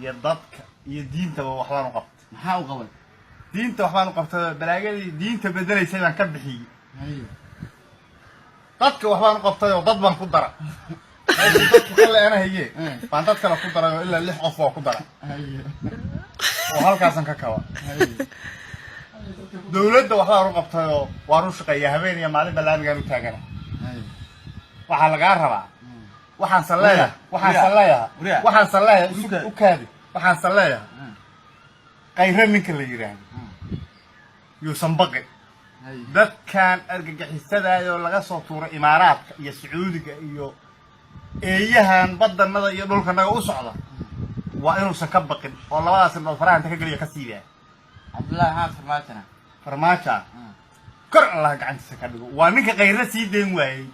Iyo dadka iyo diintaba waxbaan u qabtay. Maxaa u qaban? Diinta waxbaan u qabtay, balaagadii diinta bedelaysay baan ka bixiyey. Dadka waxbaan u qabtay oo dad baan ku dara. Meeshii dadku ka le'enahaye baan dad kale ku daray, oo ilaa lix qof waa ku dara oo halkaasan ka kaba. Dowladda waxbaan u qabtay oo waan u shaqeeyaa, habeen iyo maalin barnaamijkaan u taagana. Waxaa lagaa rabaa, waxaan leeyahay, waxaan leeyahay, waxaan leeyahay, u kaadi, waxaan leeyahay Khayre ninka la yidhaahdo yuusan baqin. Dadkan argagixisadaayoo laga soo tuuray Imaaraadka iyo Sacuudiga iyo eeyahan badanada iyo dhulkanaga u socda waa inuusan ka baqin oo labadaas indhood faraha inta ka geliya ka siidaa. Cabdullaahi Maxamed Farmaajona? Farmaaja kor Allah gacantiisa ka dhigo. Waa ninka Khayre sii dayn waayey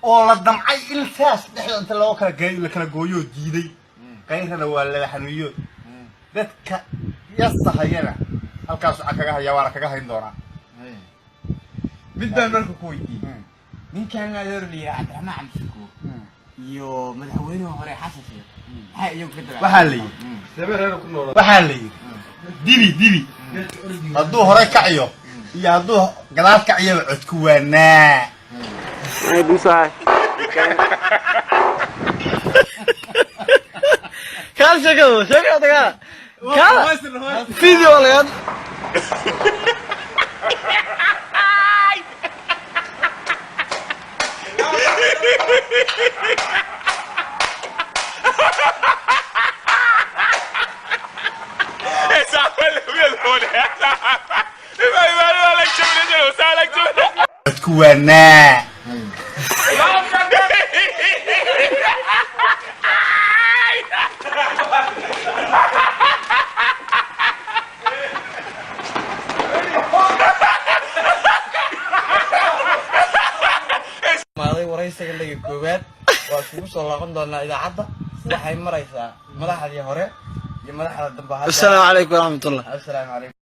oo la damcay in saas dhexda inta loo kala geeyo la kala gooyoo diiday. Khayrana waa laba xanuuyo. Dadka yasahayana halkaas waxaa kaga haya, waana kaga hayn doonaa. Mid baan marka ku weydiiyey: ninkan adeer la yidhaha Cabdiraxmaan Cabdishakuur iyo madaxweynihii hore Xasan Sheekh, maxay iyagu ka dabaa? Waxaa la yidhi, waxaa la yidhi, dibi dibi hadduu hore kaciyo iyo hadduu gadaal kaciyaba codku waa naa. Kaal, sheekada sheekada kaal kaal video laga. Codku waa naa. Maaday waraysiga laga koowaad waa isugu soo laaban doonaa. Idaacadda waxay maraysaa madaxdii hore iyo madaxda dambe hadda. Asalaamu calaykum waraxmatullah. Assalaamu calaykum.